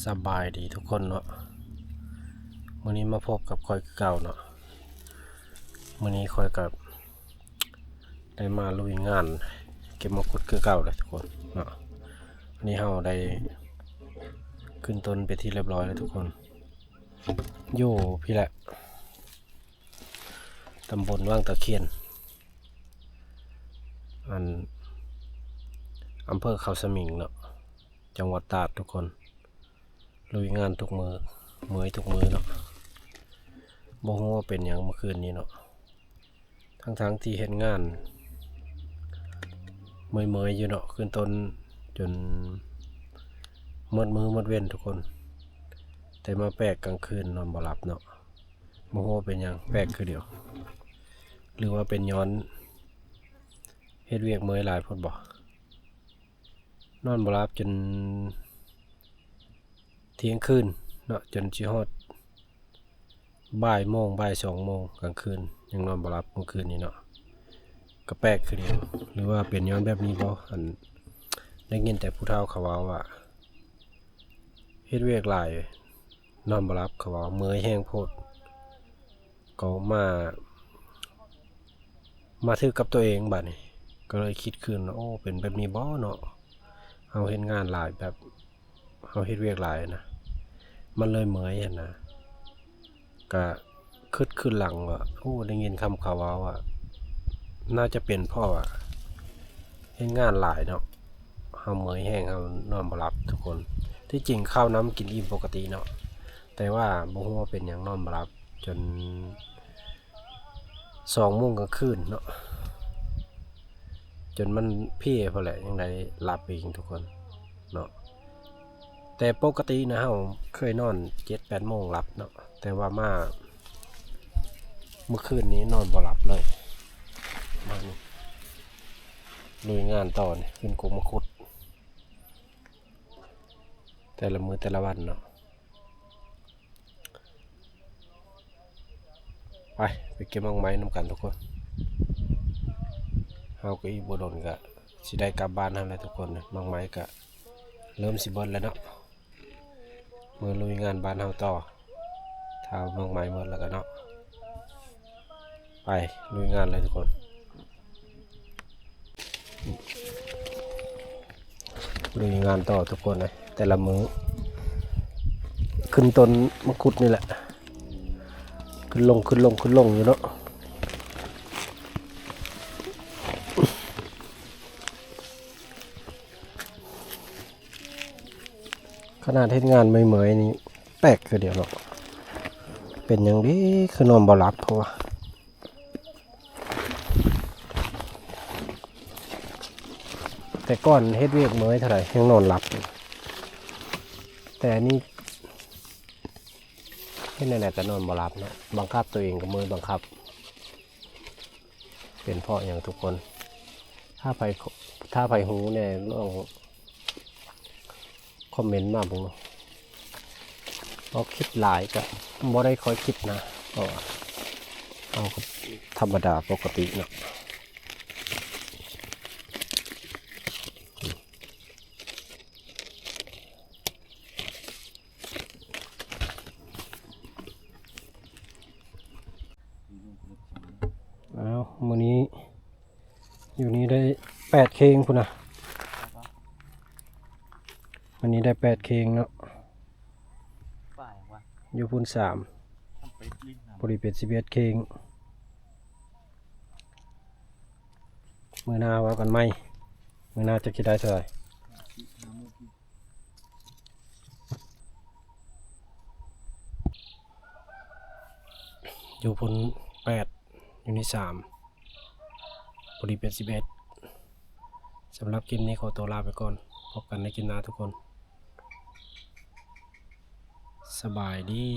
ສະບາຍດີທຸກຄົນເນາະ, ມື້ນີ້ມາພົບກັບຂ້ອຍຄືເກົ່າເນາະ. ມື້ນີ້ຂ້ອຍກໍໄດ້ມາລຸຍງານເກັບມັງຄຸດຄືເກົ່າແຫຼະທຸກຄົນເນາະ. ວັນນີ້ເຮົາໄດ້ຂຶ້ນຕົ້ນເປັນທີ່ຮຽບຮ້ອຍແລ້ວທຸກຄົນ. ຢູ່ພີ້ແຫຼະ ຕຳບົນວັງຕະຄຽນ ອັນ ອຳເພີເຂົາສະໝິງເນາະ ຈັງຫວັດຕາດທຸກຄົນ. ລຸຍງານທຸກມື້ ເມື່ອຍທຸກມື້ເນາະ. ບໍ່ຮູ້ວ່າເປັນຫຍັງເມື່ອຄືນນີ້ເນາະ ທັງໆທີ່ເຮັດງານເມື່ອຍໆຢູ່ເນາະ ຂຶ້ນຕົ້ນຈົນໝົດມື້ໝົດເວັນທຸກຄົນ, ແຕ່ມາແປກກາງຄືນນອນບໍ່ຫຼັບເນາະ. ບໍ່ຮູ້ວ່າເປັນຫຍັງ ແປກຄືດຽວ ຫຼືວ່າເປັນຍ້ອນເຮັດວຽກເມື່ອຍຫຼາຍໂພດບໍ? ນອນບໍ່ຫຼັບຈົນທ່ຽງຄືນເນາະ ຈົນຊິຮອດບ່າຍໂມງ ບ່າຍສອງໂມງກາງຄືນ ຍັງນອນບໍ່ຫຼັບມື້ຄືນນີ້ເນາະ. ກໍແປກຄືດຽວ ຫຼືວ່າເປັນຍ້ອນແບບນີ້ບໍ? ອັນ ໄດ້ຍິນແຕ່ຜູ້ເຖົ້າເຂົາເວົ້າວ່າ ເຮັດວຽກຫຼາຍ ນອນບໍ່ຫຼັບ ເຂົາວ່າເມື່ອຍແຮງໂພດ. ກໍມາ ມາຖືກກັບຕົວເອງບາດນີ້ ກໍເລີຍຄິດຄືນວ່າ ໂອ້ ເປັນແບບນີ້ບໍເນາະ? ເຮົາເຮັດງານຫຼາຍ ແບບເຮົາເຮັດວຽກຫຼາຍນະ ມັນເລີຍເມື່ອຍຫັ້ນນະ. ກະຄຶດຄືນຫຼັງວ່າ ໂອ້ ໄດ້ຍິນຄຳເຂົາເວົ້າວ່າ ໜ້າຈະເປັນເພາະວ່າເຮັດງານຫຼາຍເນາະ ເຮົາເມື່ອຍແຮງ ເຮົານອນບໍ່ຫຼັບທຸກຄົນ. ທີ່ຈິງເຂົ້ານ້ຳກິນອີ່ມປົກກະຕິເນາະ ແຕ່ວ່າບໍ່ຮູ້ວ່າເປັນຫຍັງນອນບໍ່ຫຼັບ ຈົນສອງໂມງກາງຄືນເນາະ ຈົນມັນເພຍພຸ້ນແຫຼະ ຍັງໄດ້ຫຼັບອີກທຸກຄົນເນາະ. ແຕ່ປົກກະຕິນະ ເຮົາເຄີຍນອນເຈັດແປດໂມງຫຼັບເນາະ ແຕ່ວ່າມາ ເມື່ອຄືນນີ້ນອນບໍ່ຫຼັບເລີຍ. ມານີ້ ລຸຍງານຕໍ່ນີ້ ຂຶ້ນກົກມະຄຸດ ແຕ່ລະມື້ແຕ່ລະວັນເນາະ. ໄປ ໄປເກັບໝາກໄມ້ນຳກັນທຸກຄົນ. ເຮົາກໍອີກບໍ່ດົນກໍຊິໄດ້ກັບບ້ານເຮົາແລ້ວທຸກຄົນ. ໝາກໄມ້ກໍເລີ່ມຊິເບິດແລ້ວເນາະ. ເມືອລຸຍງານບ້ານເຮົາຕໍ່ ຖ້າໝາກໄມ້ເບິດແລ້ວກໍເນາະ. ໄປລຸຍງານເລີຍທຸກຄົນ. ລຸຍງານຕໍ່ທຸກຄົນເອີຍ ແຕ່ລະມື້ ຂຶ້ນຕົ້ນມະຄຸດນີ້ແຫຼະ ຂຶ້ນລົງ ຂຶ້ນລົງ ຂຶ້ນລົງຢູ່ເນາະ. ຂະໜາດເຮັດງານເມື່ອຍໆນີ້ແປກຄືດຽວເນາະ ເປັນຫຍັງເດ ຄືນອນບໍ່ຫຼັບ ເພາະວ່າ ແຕ່ກ່ອນເຮັດວຽກເມື່ອຍເທົ່າໃດຍັງນອນຫຼັບຢູ່ ແຕ່ອັນນີ້ເຮັດແນວໃດກໍນອນບໍ່ຫຼັບເນາະ ບັງຄັບຕົວເອງກໍເມື່ອຍບັງຄັບ. ເປັນເພາະຫຍັງທຸກຄົນ? ຖ້າໃຜ ຖ້າໃຜຮູ້ແດ່ລອງຄອມເມັນມາເບິ່ງເນາະ. ເຮົາຄິດຫຼາຍກະບໍ່ໄດ້ຄ່ອຍຄິດນະ ເພາະວ່າເຮົາກໍທຳມະດາປົກກະຕິເນາະ. ອ້າວ ມື້ນີ້ຢູ່ນີ້ໄດ້ແປດເຄງພຸ້ນນະ ມື້ນີ້ໄດ້ແປດເຄງເນາະ. ຢູ່ພຸ້ນສາມ ພໍດີເປັນສິບເອັດເຄງ. ມື້ໜ້າເວົ້າກັນໃໝ່ ມື້ໜ້າຈັກຊິໄດ້ເທົ່າໃດ. ຢູ່ພຸ້ນແປດ ຢູ່ນີ້ສາມ ພໍດີເປັນສິບເອັດ. ສຳລັບຄລິບນີ້ຂໍຕົວລາໄປກ່ອນ ພົບກັນໃນຄລິບໜ້າທຸກຄົນ. ສະບາຍດີ.